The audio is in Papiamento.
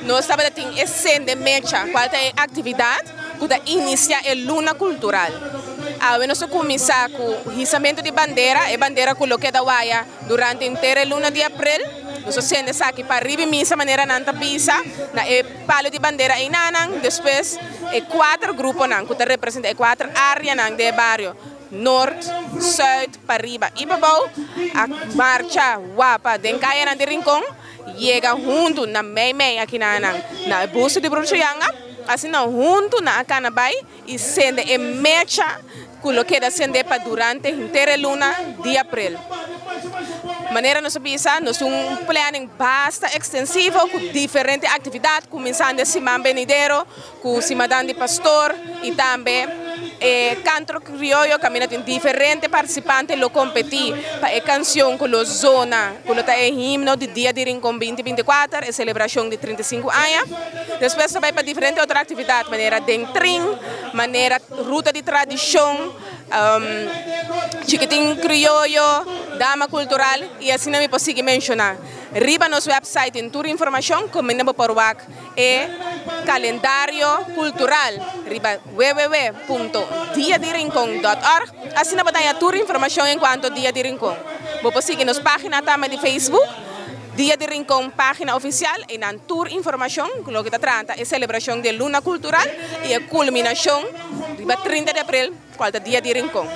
Nos tabata tin e sende mecha, cual ta e actividad cu ta inicia e luna cultural. Awe nos a cuminsa cu hisamento di bandera, e bandera cu lo keda waya durante henter e luna di april. Nos a sende esaki pa riba misa manera nan ta bisa na e palo di bandera einanan. Despues e cuater gruponan cu ta representa e cuater areanan den e bario, Noord, Zuid, pariba y pabou, a marcha wapa den cayanan di Rincon. Yega huntu na mei mei akinanan na e busto di Brucho Yanga, asina huntu nan a kana bai i sende e mecha ku lo keda sende pa durante henter e luna di aprel. Manera nos a bisa, nos tin un planning basta ekstensivo ku diferente aktividat kuminsando e siman benidero ku Simadan di Pastor i tambe e Kantro Krioyo kaminda tin diferente partisipante lo kompetí pa e kansion ku lo zona ku lo ta e himno di Dia di Rincon binti 24, e selebrashon di 35 aña. Despues ta bai pa diferente otro aktividat manera den trin, manera ruta di tradishon, Chikitin Krioyo, Dama Kultural i asina mi por sigui menshoná. Riba nos wèpsait tin tur informashon kaminda bo por wak E kalendario kultural riba www.diadirincon.org. Asina bo ta haña tur informashon enkuanto Dia di Rincon. Bo por sigui nos página tambe di Facebook, Dia di Rincon Página Ofisial. Einan tur informashon ku loke ta trata e selebrashon di e Luna Kultural i e kulminashon riba 30 di aprel kual ta Dia di Rincon.